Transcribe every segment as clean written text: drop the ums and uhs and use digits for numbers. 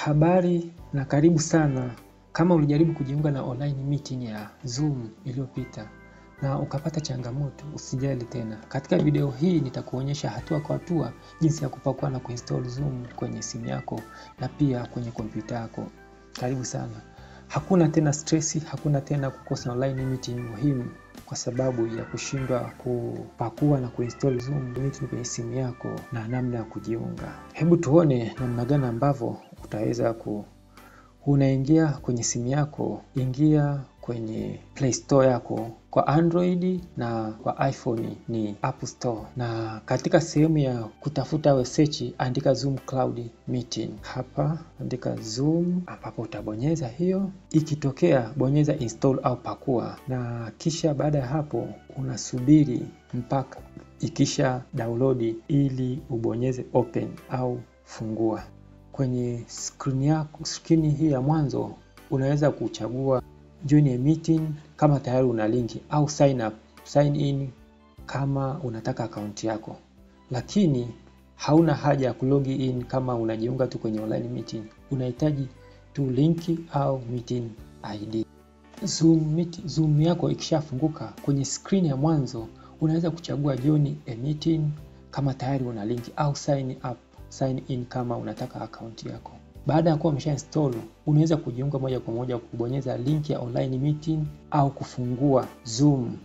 Habari na karibu sana. Kama ulijaribu kujiunga na online meeting ya Zoom iliyopita na ukapata changamoto, usijali tena. Katika video hii nitakuonyesha hatua kwa hatua jinsi ya kupakua na kuinstall Zoom kwenye simu yako na pia kwenye kompyuta yako. Karibu sana. Hakuna tena stress, hakuna tena kukosa online meeting muhimu kwa sababu ya kushindwa kupakua na kuinstall Zoom meeting kwenye simu yako na namna ya kujiunga. Hebu tuone namna gani ambavyo utaweza unaingia kwenye simu yako, ingia kwenye Play Store yako kwa Android na kwa iPhone ni App Store, na katika sehemu ya kutafuta au search andika Zoom Cloud Meeting. Hapa andika Zoom, ambapo utabonyeza hiyo. Ikitokea bonyeza install au pakua, na kisha baada ya hapo unasubiri mpaka ikisha download ili ubonyeze open au fungua. Kwenye screen yako, screen hii ya mwanzo unaweza kuchagua join a meeting kama tayari una linki au sign up, sign in kama unataka akaunti yako, lakini hauna haja ya kulog in kama unajiunga tu kwenye online meeting. Unahitaji tu linki au meeting ID. Zoom yako ikishafunguka kwenye screen ya mwanzo unaweza kuchagua join a meeting kama tayari una linki au sign up, sign in kama unataka akaunti yako. Baada ya kuwa umesha install, unaweza kujiunga moja kwa moja kubonyeza link ya online meeting au kufungua Zoom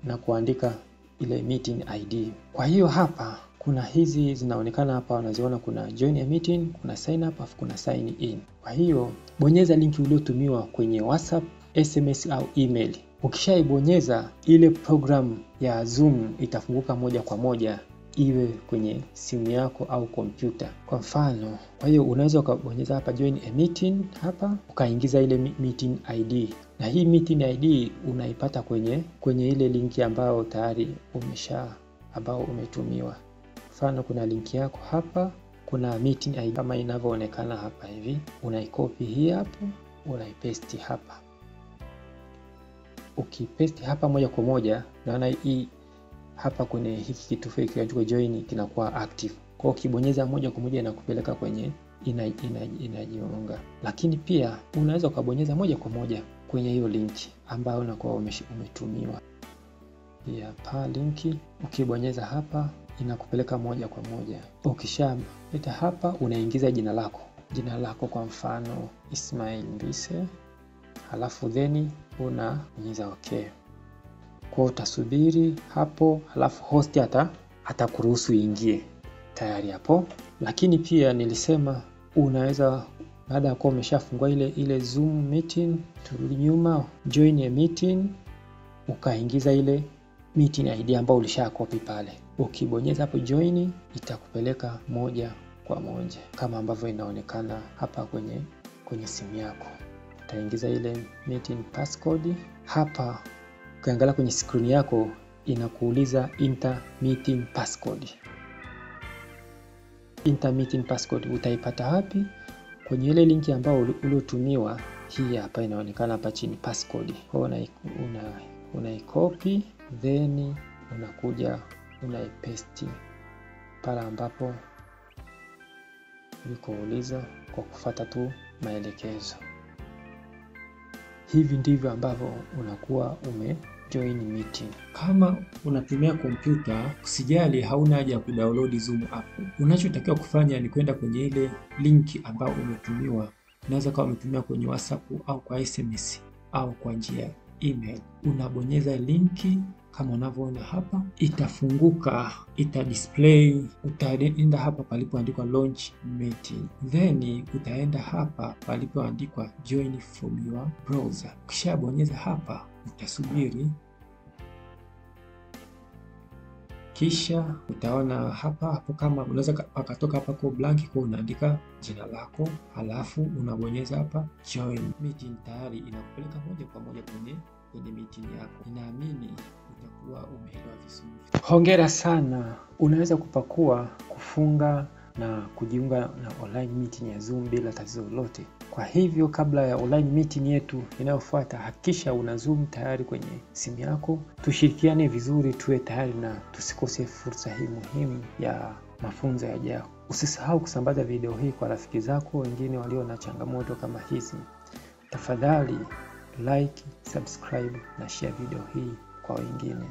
na kuandika ile meeting ID. Kwa hiyo hapa kuna hizi zinaonekana hapa, unaziona kuna join a meeting, kuna sign up, afu kuna sign in. Kwa hiyo bonyeza linki uliotumiwa kwenye WhatsApp, SMS au email. Ukishaibonyeza ile program ya Zoom itafunguka moja kwa moja iwe kwenye simu yako au kompyuta. Kwa mfano, kwa hiyo unaweza ukabonyeza hapa join a meeting hapa, ukaingiza ile meeting ID. Na hii meeting ID unaipata kwenye ile linki ambayo tayari ambao umetumiwa. Mfano kuna linki yako hapa, kuna meeting ID kama inavyoonekana hapa hivi. Unaikopi hii hapo, unaipaste hapa. Ukipaste hapa moja kwa moja, naona hii hapa kwenye hiki kitufe kilichoandikwa join kinakuwa active. Kwa hiyo ukibonyeza moja kwa moja inakupeleka kwenye inajiunga. Lakini pia unaweza ukabonyeza moja kwa moja kwenye hiyo linki ambayo unakuwa umetumiwa. Hapa linki ukibonyeza hapa inakupeleka moja kwa moja. Ukishaleta hapa unaingiza jina lako. Jina lako kwa mfano Ismail Mbise. Halafu then unabonyeza okay. Kwa utasubiri hapo, halafu host atakuruhusu ingie tayari hapo. Lakini pia nilisema unaweza baada ya kuwa umeshafungua ile Zoom meeting, turudi nyuma, join a meeting, ukaingiza ile meeting ID ambayo ulishakopi pale. Ukibonyeza hapo join itakupeleka moja kwa moja kama ambavyo inaonekana hapa kwenye simu yako. Utaingiza ile meeting passcode hapa. Ukiangalia kwenye screen yako inakuuliza enter meeting passcode. Enter meeting passcode utaipata wapi? Kwenye ile linki ambayo uliotumiwa, hii hapa inaonekana hapa chini passcode. Kwa hiyo unaicopy then unakuja unaipaste pale ambapo ulikouliza kwa kufuata tu maelekezo. Hivi ndivyo ambavyo unakuwa ume join meeting. Kama unatumia kompyuta, usijali, hauna haja ya kudownload Zoom app. Unachotakiwa kufanya ni kwenda kwenye ile link ambayo umetumiwa. Unaweza kama umetumia kwenye WhatsApp au kwa SMS au kwa njia email. Unabonyeza linki kama unavyoona hapa, itafunguka, ita display. Utaenda hapa palipoandikwa launch meeting, then utaenda hapa palipoandikwa join from your browser. Ukishabonyeza hapa utasubiri, kisha utaona hapa hapo, kama unaweza pakatoka hapa kwa blank, kwa unaandika jina lako, halafu unabonyeza hapa join meeting. Tayari inakupeleka moja kwa moja kwenye meeting yako. Ninaamini utakuwa umeelewa vizuri. Hongera sana. Unaweza kupakua, kufunga na kujiunga na online meeting ya Zoom bila tatizo lolote. Kwa hivyo kabla ya online meeting yetu inayofuata, hakikisha una Zoom tayari kwenye simu yako. Tushirikiane vizuri, tuwe tayari na tusikose fursa hii muhimu ya mafunzo yajayo. Usisahau kusambaza video hii kwa rafiki zako wengine walio na changamoto kama hizi. Tafadhali like, subscribe na share video hii kwa wengine.